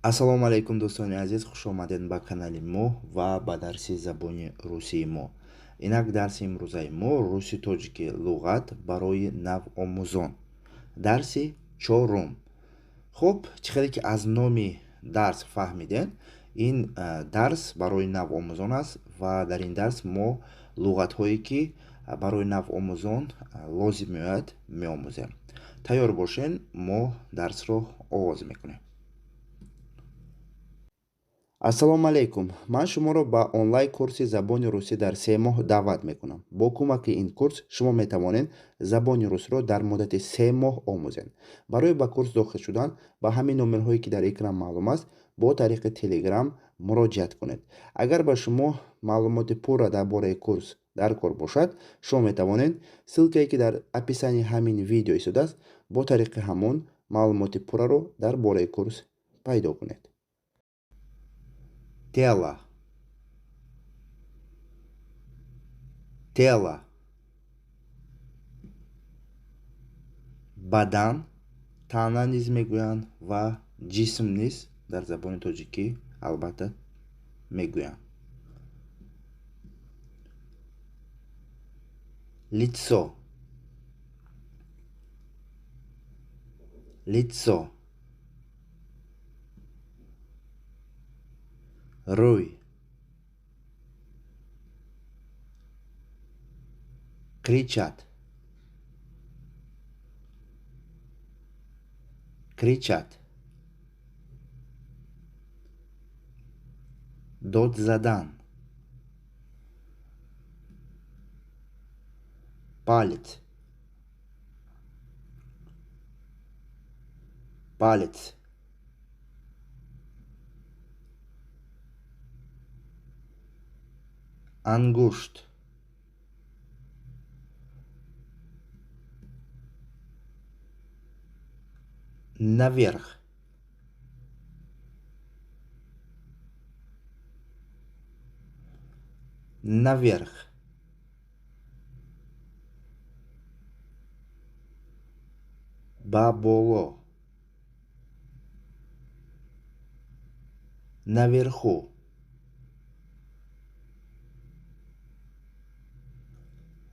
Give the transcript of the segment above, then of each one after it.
Ассалому алайкум, дӯстони азиз, хуш омадед ба канали мо ва ба дарси забони русии мо. Инак дарси имрӯзаи мо руси тоҷикӣ луғат барои навомӯзон. Дарси чорум. Хуб, чӣ хеле ки аз номи дарс фаҳмидед, ин дарс барои навомӯзон аст ва дар ин дарс мо луғатҳое ки барои навомӯзон лозим меояд меомӯзем. Тайёр бошед, мо дарсро оғоз мекунем. Ассалому алайкум. Ман шуморо ба онлайн курси забони русӣ дар 3 моҳ даъват мекунам. Бо кӯмаки ин курс шумо метавонед забони русиро дар муддати 3 моҳ омӯзед. Барои ба курс дохил шудан ба ҳамин номерҳое ки дар экран маълум аст, бо тариқи Телеграм муроҷиат кунед. Агар ба шумо маълумоти пурра дар бораи курс дар кор бошад, шумо метавонед ссилкае ки дар описании ҳамин видео истодааст, бо тариқи ҳамон маълумоти пурраро дар бораи курс пайдо кунед. Тело. Тело. Бадан, тана низ мегӯянд ва ҷисм низ дар забони тоҷикӣ албатта мегӯянд. Лицо. Лицо. Рӯй. Кричать. Кричать. Дод задан. Палец. Палец. Ангушт. Наверх. Наверх. Ба боло. Наверху.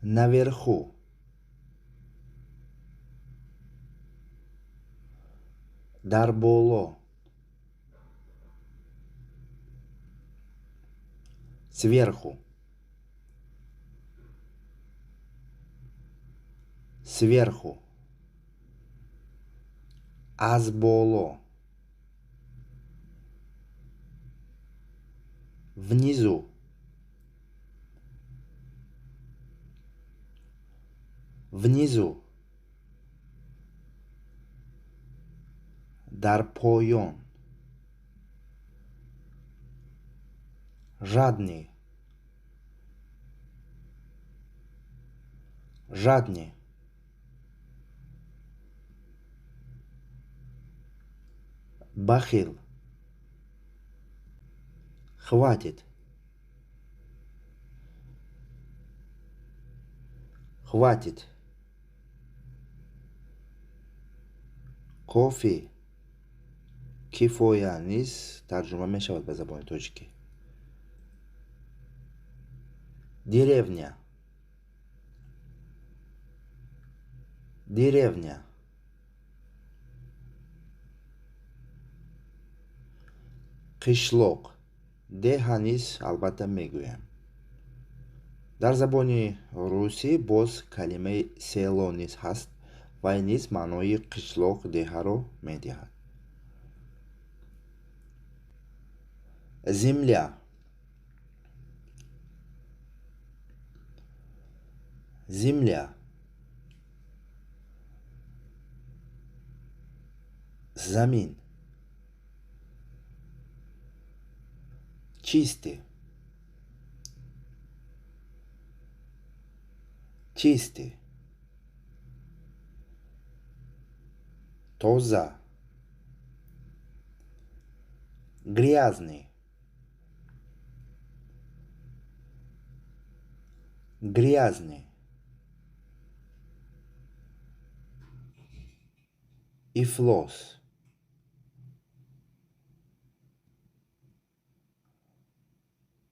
Наверху. Дар боло. Сверху. Сверху. Аз боло. Внизу. Внизу. Дар поён. Жадный. Жадный. Бахил. Хватит. Хватит. Кофе. Кифоя низ тарҷума мешавад ба забони тоҷикӣ. Деревня. Деревня. Қишлоқ. Деҳа низ албатта мегӯям. Дар забони русӣ боз калимаи село низ ҳаст ва ин низ маънои қишлоқ, деҳаро медиҳад. Земля. Земля. Замин. Чистый. Чистый. Тоза. Грязный. Грязный. Ифлос.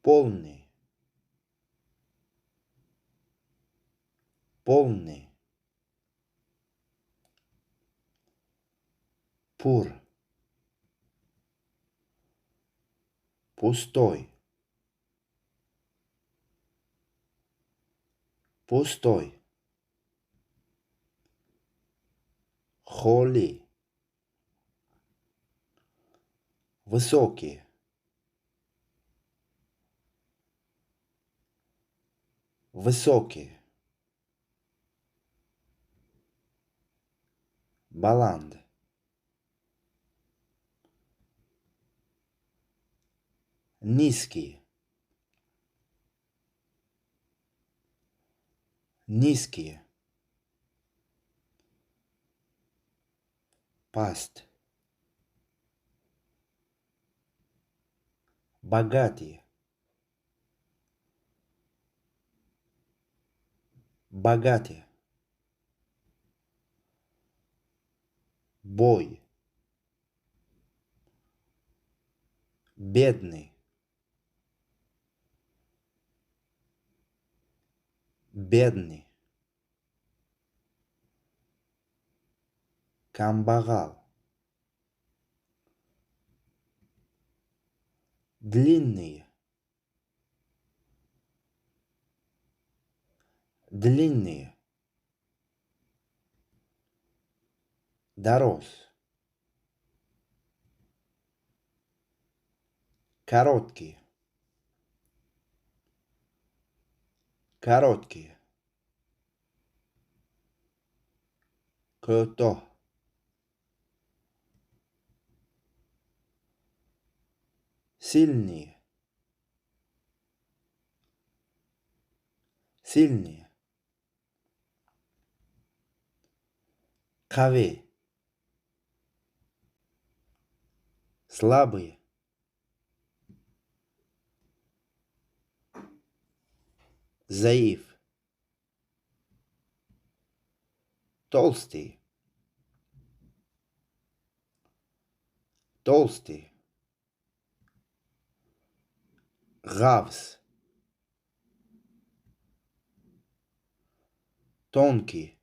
Полный. Полный. Пур. Пустой. Пустой. Холӣ. Высокий. Высокий. Баланд. Низкий. Низкий. Паст. Богатый. Богатый. Бой. Бедный. Бедный. Камбағал. Длинные. Длинные. Дароз. Короткие. Короткие. Кӯтоҳ. Сильные. Сильные. Қавӣ. Слабые. Заиф. Толстый. Толстый. Ғафз. Тонкий.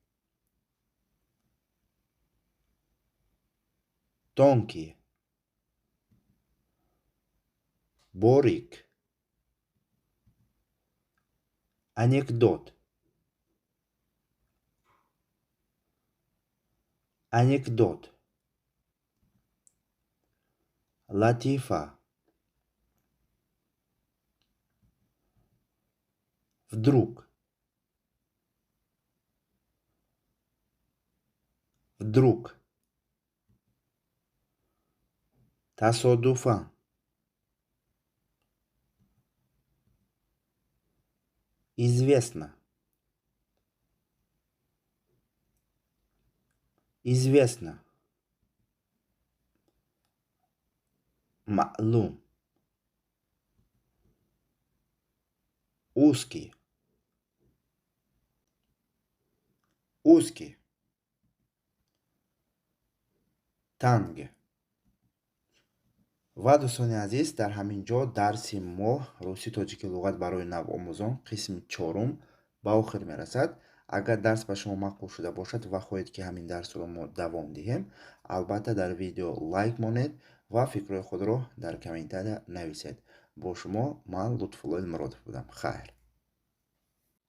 Тонкий. Борик. Анекдот. Анекдот. Латифа. Вдруг. Вдруг. Тасодуфан. Известно. Известно. Маълум. Узкий. Узкий. Танг. Ва дӯстони азиз, дар ҳамин ҷо дарси мо русӣ тоҷикӣ луғат барои навомӯзон қисми чорум ба охир мерасад. Агар дарс ба шумо маъқул шуда бошад ва хоҳед, ки ҳамин дарсро мо давом диҳем, албатта дар видео лайк монед ва фикрҳои худро дар комментария нависед. Бо шумо ман Лутфулло Муродов будам. Хайр.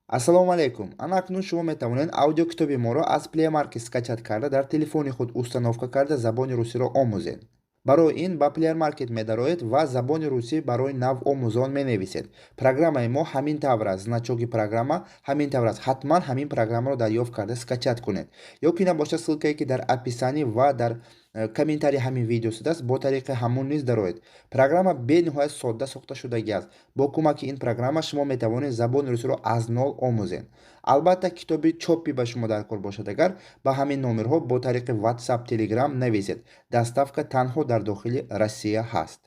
Ассалому алайкум. Ана акнун шумо метавонед аудиокитоби моро аз Play Market скачать карда, дар телефони худ установка карда, забони русиро омӯзед. Барои ин ба Play Market медароед ва забони русӣ барои навомӯзон менависед. Программаи мо ҳамин тавр аст. Значоки программа ҳамин тавр аст. Ҳатман ҳамин программаро дарёфт карда скачать кунед. Ё ки набошад, ссылкае ки дар описании ва дар комментарии ҳамин видео шудааст, бо тариқи ҳамон низ дароед. Программа бениҳоят содда сохта шудагӣ аст. Бо кӯмаки ин программа шумо метавонед забони русиро аз нол омӯзед. Албатта, китоби чопӣ ба шумо дар кор бошад, агар ба ҳамин номерҳо бо тариқи WhatsApp, Telegram нависед. Доставка танҳо дар дохили Россия ҳаст.